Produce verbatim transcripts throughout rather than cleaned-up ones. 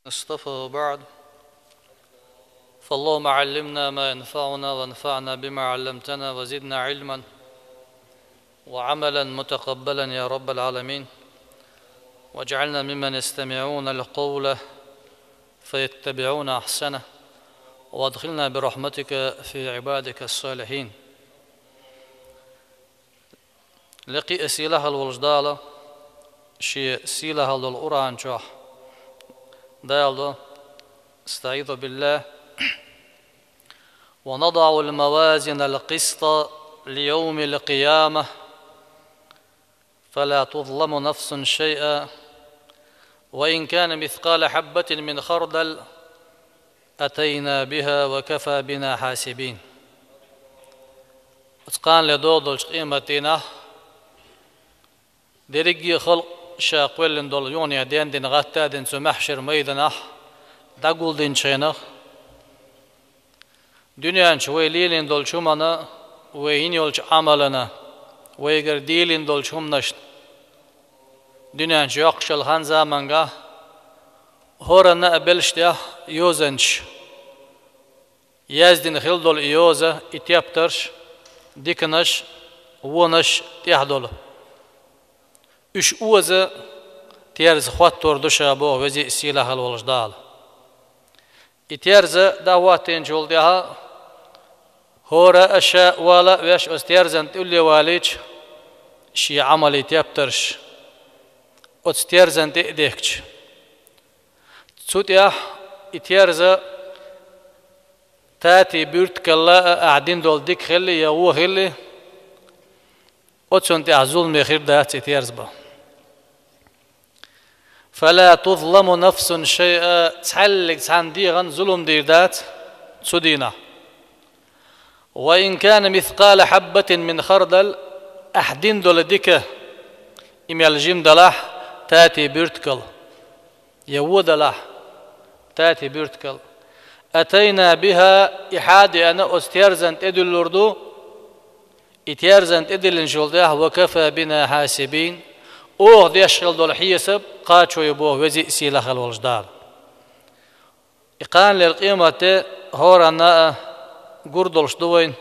اصطفى وبعد. فاللهم علمنا ما ينفعنا وانفعنا بما علمتنا وزدنا علما وعملا متقبلا يا رب العالمين. واجعلنا ممن يستمعون القول فيتبعون أحسنه. وأدخلنا برحمتك في عبادك الصالحين. Лекхи а сийлахьал волчу Дала Шен сийлахьал долу Къуръан чохь Дала до: أستعيذ بالله. ونضع الموازين القسط ليوم القيامة فلا تظلم نفس شيئا وإن كان مثقال حبة من خردل أتينا بها وكفى بنا حاسبين. Оцу кханале догӀу долчу къематдийнахь дерриге а халкъ ша кхоьллина долу юханехь дендина гӀаттадина цу маьхьшар майданахь дӀагулдинчу хенахь, дуьнен чу вай лелийна долчу хӀуманна, вай йина йолчу Ӏамална, вайгара дийлина долчу хӀуманашна, дуьнен чу йоккхуш йолу хан-заманга хӀоранна а белшаш тӀехь йозанчаш яздина хила долу и йоза, и тептарш, диканаш, вонаш тӀехь долу. Уьш оза, терза хӀоттор ду ша боху веза а сийлахьал волчу Дала. И терза дӀахӀоттийначул тӀаьхьа хӀора а ша а вала а веш оцу терзан тӀе улле валийча, шен Ӏамалан тептарш оцу терзан тӀе а дехкича. Цу тӀехь и терза тати буьртигала а ахь дина долу дика хилли я вон хилли, оцунна тӀехь зуламе хир дац и терза бан. فلا تظلم نفس شيئا, цхьаллиг цхьанна дегӀан зулам дийр дац цу дийнахь. وإن كان مثقال حبة من خردل, ахь дина долу дика, и мел жима далахь, тати буьртигал, я вон далахь, тати буьртигал. أتينا بها, и хьадеана оцу терзан тӀедуьллур ду, и терзан тӀедиллинчул тӀаьхьа وكفى بنا حاسبين, оха деш хила долу хьесап кхачо ю боху веза а сийлахьал волчу Дала. И кханалера къематде хӀоранна а гур долуш ду вайна,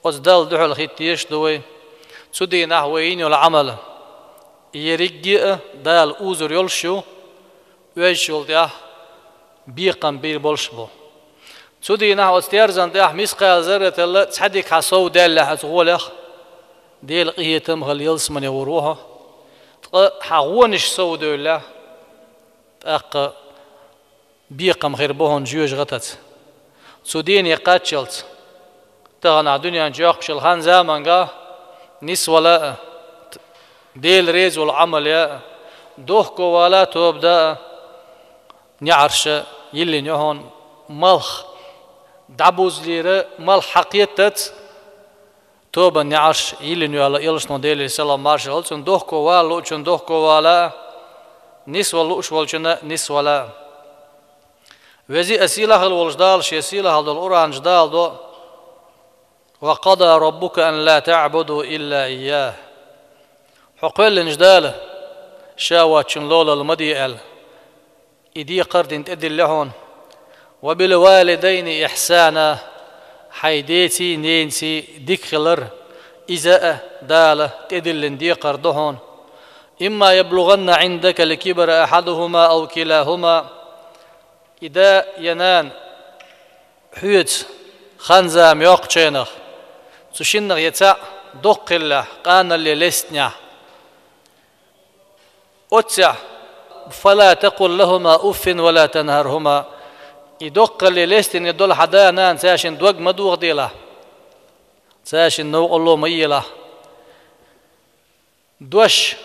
оцу Далла дуьхьал хӀитта дезаш ду вай. Цу дийнахь вай йина йолу Ӏамал ерригге а Дала узур йолуш ю, оьзачул тӀаьхьа бекхам бийр болуш бу. Цу дийнахь оцу терзан тӀехь мискъал зарратал цхьа дика хьан сов даьллехь оцу гӀолех, Делан къинхетам а хилла ялсамане гӀур ву хьо. Ткъа хьан гӀонаш сов девллехь, тӀаккха бекхам хир бу хьуна жоьжахатаца. Цу дийне кхаччалц, тахана ахь дуьнен чу йоккхуш йолу хан-заманга нисвала а, Дела реза волу Ӏамал яа а, дохковала а, тоба даа а, неӀарш йиллина ю хьуна, малх дӀабузлера, малх хьакхеттац, тобан неӀарш йиллина йоьлла, элчано, Делера салам маршалла хуьлда цунна, дохковала луучунна дохковала а, нисвала лууш волчунна нисвала а. Веза а сийлахьал волчу Дала Шен сийлахьал долу Къуръан чу Дала до: وقضى ربك ألا تعبدوا إلا إياه. Хьо кхоьллинчу Дала Ша воцчунна лолалла ма де аьлла, и декхар а дина тӀедиллина хьуна. وبالوالدين إحسانا, хьайн деций, ненаций дика хилар, иза а Дала тӀедиллина декхар ду хьуна. إما يبلغن عندك الكبر أحدهما أو كلاهما, и да я нана хьоьца хан-зама йоккхучу хенахь, цу шиннах я цхьаъ доккха хиллехь, къаналле лестинехь, оццехь: فلا تقل لهما أف ولا تنهرهما, и доккхалле лестина долу хьан да-нана, цаьршинна дог ма дохаделахь, цаьршинна новкъарло ма елахь. Дош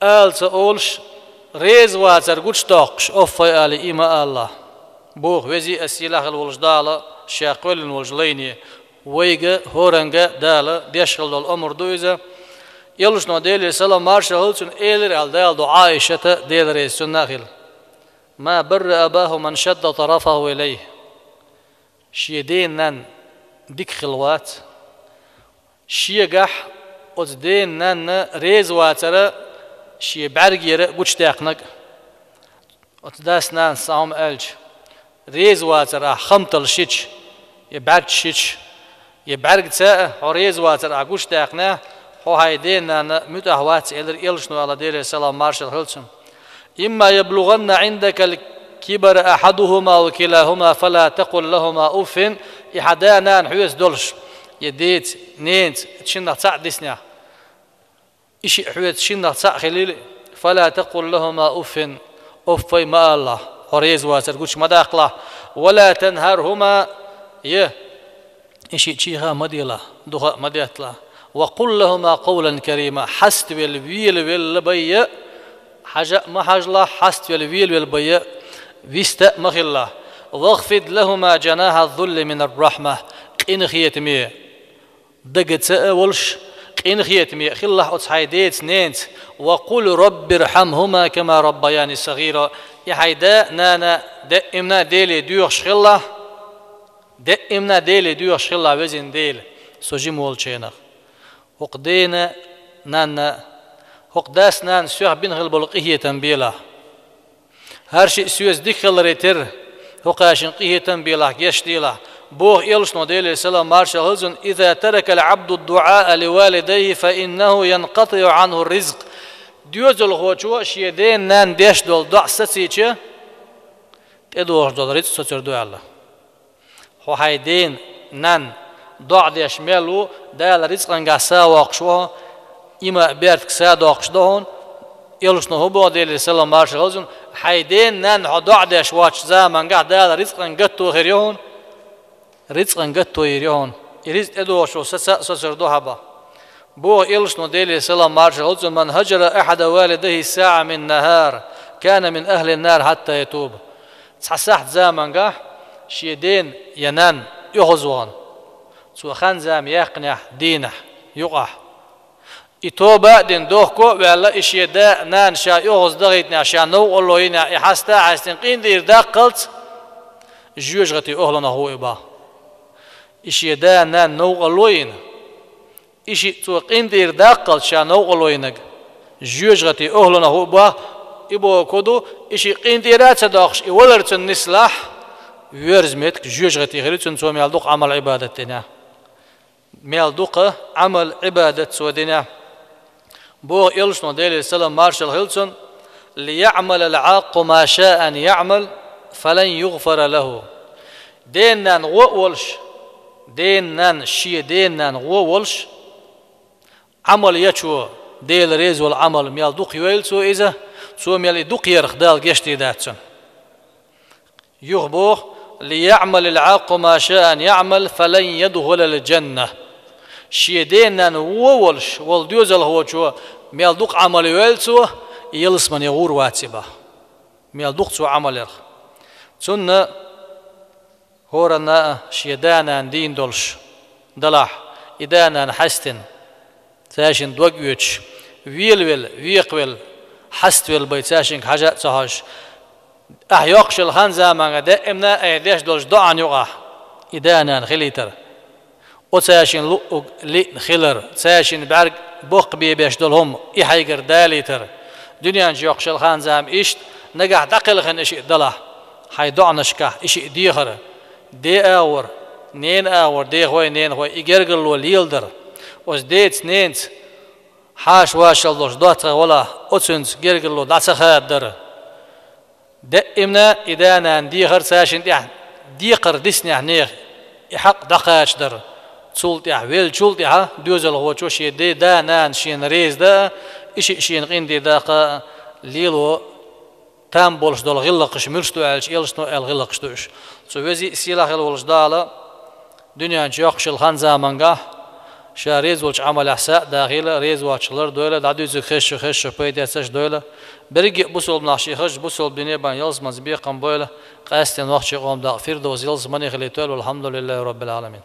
ала ца олуш, реза вацар гучудоккхуш, оффай ала и ма алалахь, боху веза а сийлахьал волчу Дала Ша кхоьллина волчу лайне. Вайга, хӀоранга Дала деш хила долу омра ду иза. Элчано, Делера салам маршалла хуьлда цунна, элира аьлла Дала до Ӏайшата, Дела реза цунна а хила: ما بر أباه من شد طرفه إليه. Шен ден-нанна дика хилла вац шегахь оцу ден-нанна реза вацара шен бӀаьргера гучудаьккхинарг. Оцу дас-нанас цхьа хӀума аьлча, реза вацар ахь хамталла шича, я бӀаьрча шича, я бӀаьргаца а хьо реза вацар ахь гучудаьккхина, хьо хьайн ден-нанна муьтӀахь вац, элира Элчано, Ӏалайхи салам маршалла хуьлда цунна. «إما يبلغن عندك الكبر أحدهما أو كلاهما فلا تقل لهما أف». И хьан да-нана хьоьца долуш, я деца, ненаца, шиннах цхьаъ диснехь, и шиъ хьоьца шиннах цхьаъ хилийла, «فلا تقل لهما أف», уффай ма алалахь, хьо реза вацар гучу ма даккхалахь, «ولا تنهرهما», я и шиъ чӀогӀа а ма делахь, духа а ма детталахь, «وقل لهما قولا كريما», хьаставелла велавелла бен а, хьажа а ма хьажалахь, хьаставелла велавелла бен а, вист а ма хилалахь, «واخفض لهما جناح الذل من الرحمة», къинхетаме дагаца а волуш, къинхетаме а хилалахь оцу хьайн деца, ненаца, «وقل رب ارحمهما كما ربياني صغيرا», и хьайн да-нана даимна Деле доьхуш хилалахь, даимна Деле доьхуш хилалахь, везан Дела, со жима волчу хенахь. ХӀокху дена, нанна, хӀокху дас-нанас соьх бина хила болу къинхетам белахь. ХӀара шиъ соьца дика хиларе терра, хӀокхаьшна къинхетам белахь, гечделахь, боху Элчано, Делера салам маршалла хуьлда цунна: «إذا ترك العبد الدعاء لوالديه فإنه ينقطع عنه الرزق». Доьзалхочо шен ден-нанна деш долу доӀа сацийча, тӀедогӀуш долу рицкъ соцур ду аьлла. Хьо хьайн ден-нанна доӀа деш мел ву, Дала рицкъангахь са воккхуш ву хьо, иман а, бертах а са доккхуш ду хьуна. Элчано хӀун боху, Делера салам маршалла хуьлда цунна: хьайн ден-нанна хьо доӀа деш воцчу замангахь Дала рицкъан гатто хир ю хьуна. Рицкъан гатто йийр ю хьуна. И рицкъ тӀедогӀучо саца а соцур ду хьан боху. Боху Элчано, Делера салам маршалла хуьлда цунна: «من هجر أحد والديه ساعة من نهار كان من أهل النار حتى يتوب». Цхьа сахьт замангахь шен ден я нанна оьгӀазвахана, цо хан-зама яьккхинехь дийнахь юкъахь, и тоба а дина, дохко а ваьлла, и шен да-нана ша оьгӀаздахийтинехь, ша новкъарло йинехь, и хьаста а хьаьстина, къинтӀера даккхалц, жоьжахатин охӀланах ву и боху. И шен да-нана новкъарло йина, и шиъ цо къинтӀера даккхалц, ша новкъарло йинарг, жоьжахатин охӀланах ву боху. И бохург хӀун ду? И шиъ къинтӀера а ца доккхуш, и валар цунна нислахь, воьрзу меттиг жоьжахати хир ю цунна, цо мел дукха Ӏамал-Ӏибадат динехь. Мел дукха Ӏамал-Ӏибадат цо динехь. Боху Элчано, Делера салам маршалла хуьлда цунна: «ليعمل العاق ما شاء أن يعمل فلن يغفر له». Ден-нанна гӀо а волуш, ден-нанна, шен ден-нанна гӀо а волуш, Ӏамал ечо, Дела реза волу Ӏамал мел дукха йойла цо иза, цо мел и дукха ярах Дала гечдийр дац цунна. Юха боху: «ليعمل العاق ما شاء أن يعمل فلن يدخل الجنة». Шен ден-нанна вон волуш волу доьзалхочо мел дукха Ӏамал йойла цо, ялсамане гӀур вац и боху. Мел дукха цо Ӏамал ярх. Цунна хӀоранна а шен да-нана дийна долуш далахь, и да-нана хьаьстина, цаьшинна дог оьцуш, велавелла, векхавелла, хьаставелла бен цаьшинга хьажа а ца хьожуш, ахь йоккхуш йолу хан-заманга даимна а айхьа деш долчу доӀанна юкъахь и да-нана хилийтар. Оцаьшинна луъург лиъна хилар, цаьшинна бӀаьрг боккха бен беш долу хӀума и хьайгара далийтар. Дуьнен чу йоккхуш йолу хан-зама иштта, нагахь дӀакхелхина и шиъ далахь, хьайн доӀанашкахь и шиъ дехар. Ден агӀор, ненан агӀор, дехой, ненахой, и гергарло леладар. Оцу деца, ненаца хьаша-вашалла долуш доцахь валахь, оцуьнца гергарло дӀа ца хададар. Даимна и да-нана дехар, цаьшинна тӀехь декхар диснехь нехан, и хьакъ дӀакхачадар. Цул тӀаьхьа, веллачул тӀаьхьа доьзалхочо шен де-, да-нана шена реза дан а, и шиъ шена къинтӀера даккха а лело там болуш долу гӀиллакхаш муьлш ду аьлча, Элчано аьлла гӀиллакхаш ду уьш. Цу везий а, сийлахь хила волчу Дала дуьнен чу йоккхуш йолу хан-замангахь ша реза волчу Ӏамалехь са а дахийла, реза воцчух лардойла, дӀадуьйцург хезча, хезча пайда эцарш дойла. Берриге а бусалба нах шен хазачу бусалба дине бан ялсаманица бекхам бойла, къаьсттина нохчийн къоман дакъа Фирдовс ялсамани хилийтойла. Валхьамдулиллахи Роббил Ӏаламин.